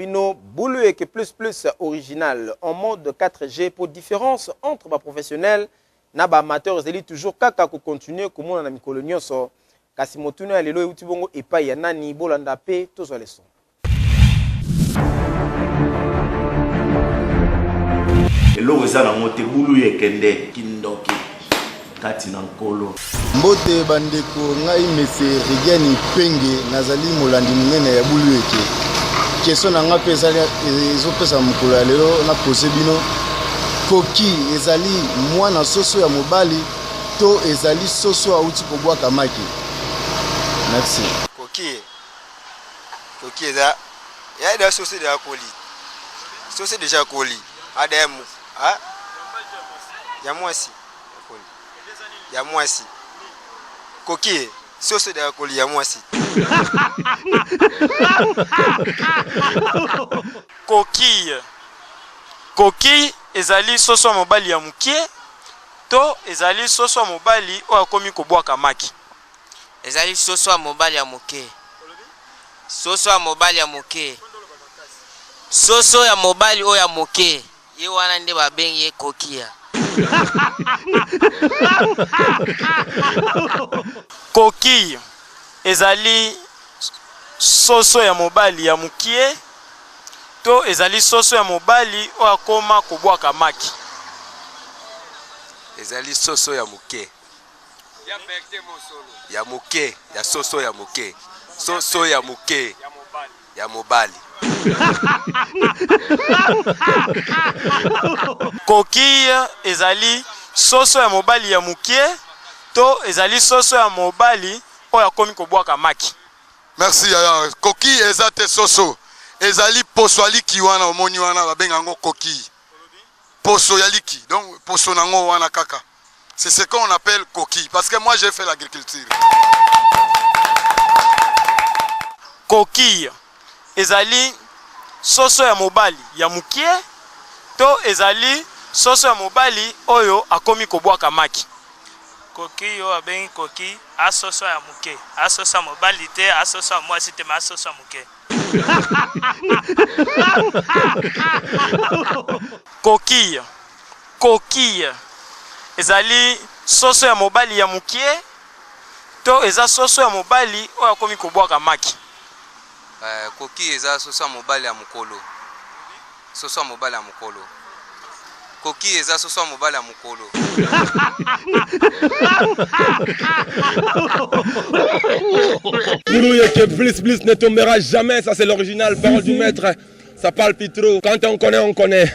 bino Bulueke plus plus original en mode 4G po difference entre ba professionnels na ba amateurs ezali toujours kaka ko continuer komona na mikolo nyonso. Kasi motuna ya lelo euti bongo epai ya nani? Bolanda pe tozwa leçon. Eloko eza nango te bulu ye kende kindoki kati na nkolo. Mbote ba ndeko ngai monsieur Rigen Penge nazali molandi monene ya Buluyeke. Question na ngai mpe ezali ezopesa mokolo ya lelo na pose bino koki ezali mwana soso ya mobali to ezali soso awuti kobwaka maki? Merci. Koki Koki eza ya da soso deja koli. Soso deja koli. Ada ya mu ah ya mwasi koli. Ya mwasi. Koki soso deja koli ya mwasi. Coquille. Coquille ezali soso ya mobali ya mokie to ezali soso ya mobali oyo akomi kobwaka maki. Ezali soso ya mobali ya moke. Soso ya mobali ya moke. Soso ya mobali oyo ya moke. Ye wana nde babengi ye kokiya. Coquille ezali soso ya mobali ya mokie to ezali soso ya mobali oyo akoma kobwaka maki. Ezali soso ya moke. Ya moke ya soso ya moke soso ya moke ya mobali. Coquille ezali soso ya mobali ya mokie to ezali soso ya mobali oyo akomi kobwaka maki. Merci yaya coquille eza te soso ezali poso ya liki wana omoni wana babenga yango coquille poso ya liki donc poso nango wana kaka C'est ce qu'on appelle coquille. Parce que moi, j'ai fait l'agriculture. Coquille ezali soso ya mobali ya mukie to ezali soso ya mobali oyo akomi kobwaka maki. Coquille oyo abengi coquille a soso ya muke, a soso ya mobali te, a soso ya mwasi te, mais a soso ya muke. Coquille Coquille ezali soso ya mobali ya mukie to eza soso ya mobali oyo akomi kobwaka maki? Eh, coquille eza soso ya mobali ya mukolo. Soso ya mobali ya mukolo. Coquille eza soso ya mobali ya mukolo. Boulouyeke plus plus ne tombera jamais, ça c'est l'original, parole du maître. Ça parle plus trop. Quand on connaît, on connaît.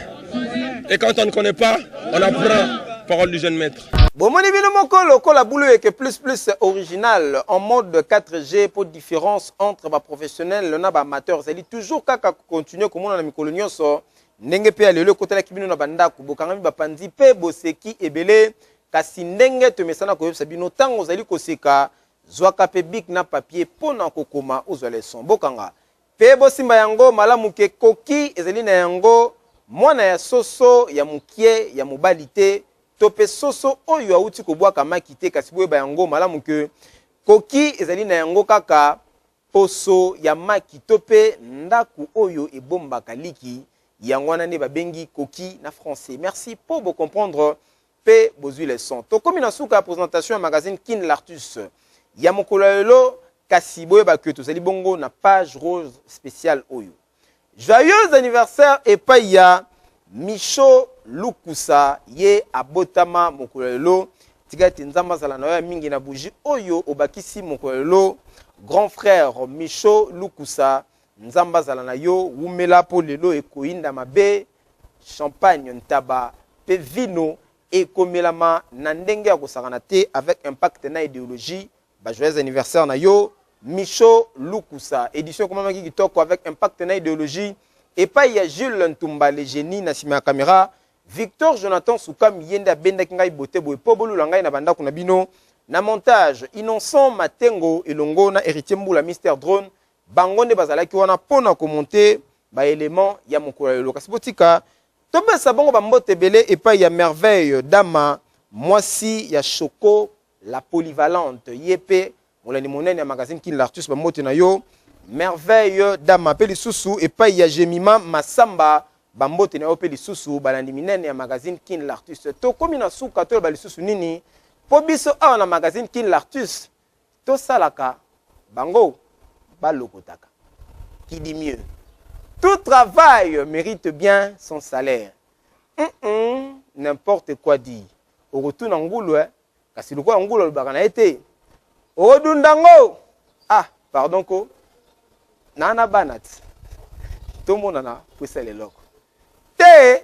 Et quand on ne connaît pas, on apprend. Parole du jeune maître. Bomoni bino moko lokola Buluyeke plus plus original en mode 4G po différence entre ba professionnels na ba amateurs ezali toujours kaka ko continuer komona na mikolo nyonso ndenge pe ya lelo ekotelaki bino na bandako bokangami bapanzi pe boseki ebele kasi ndenge tomesana koyebisa bino ntango ozali koseka zwaka pe bic na papier mpo na kokoma ozwa leçon bokanga Pe bosimba yango malamu ke koki ezali na yango mwana ya soso ya mukie ya mobali te to pe soso oyo awuti kobwaka maki te, kasi boyeba yango malamu ke koki ezali na yango kaka poso ya maki to pe ndaku oyo ebombaka liki, yango wana nde babengi koki na français. Merci po bo comprendre pe bozui leçon. Tokomi na suka ya presentation ya magazine Kin L'artus ya mokolo ya lelo, kasi boyeba que tozali bongo na page rose speciale oyo. Joyeux anniversaire epai ya Micho Lukusa, ye abotama mokolo ya lelo. Tika ete Nzambe azala na yo ya mingi na bougie oyo obakisi mokolo ya lelo. Grand frère Micho Lukusa, Nzambe azala na yo, wumela po lelo ekoyinda mabe. Champagne, ntaba pe vino ekomelama na ndenge ya kosakana te avec impact na ideologie. Ba joyeux anniversaire na yo Micho Lukusa. Edition ekomamaki kitoko avec impact na ideologie epayi ya Jules Ntumba le genie na sima ya camera. Victor Jonathan Sukami ye nde abendaki ngai bote boye po bolula ngai na ba ndako na bino. Na montage, Innocent Matengo elongo na Heritier Mbula Mister Drone Bango nde bazalaki wana mpo na ko monter ba elements ya mokolo ya lelo. Kasi botika topesa bongo ba mbote ebele epai ya Merveille Dama, mwasi ya Choco la polyvalente, ye mpe molandi monene ya magazine Kin L'artiste. Ba mbote na yo. Merveille Dama mpe lisusu epai ya Jemima Masamba, bambote na yo mpe lisusu balandi minene ya magazine Kin l'Artiste. Tokomi na suka, toloba lisusu nini mpo biso awa na magazine Kin l'Artiste tosalaka bango balokotaka. Qui dit mieux? Tout travail mérite bien son salaire. N'importe quoi dit. Okotuna ngulu eh? Kasi lokola ngulu alobaka na ye te, odunda ngo ah pardon ko naa na bana ti tomonana po esala eloko te.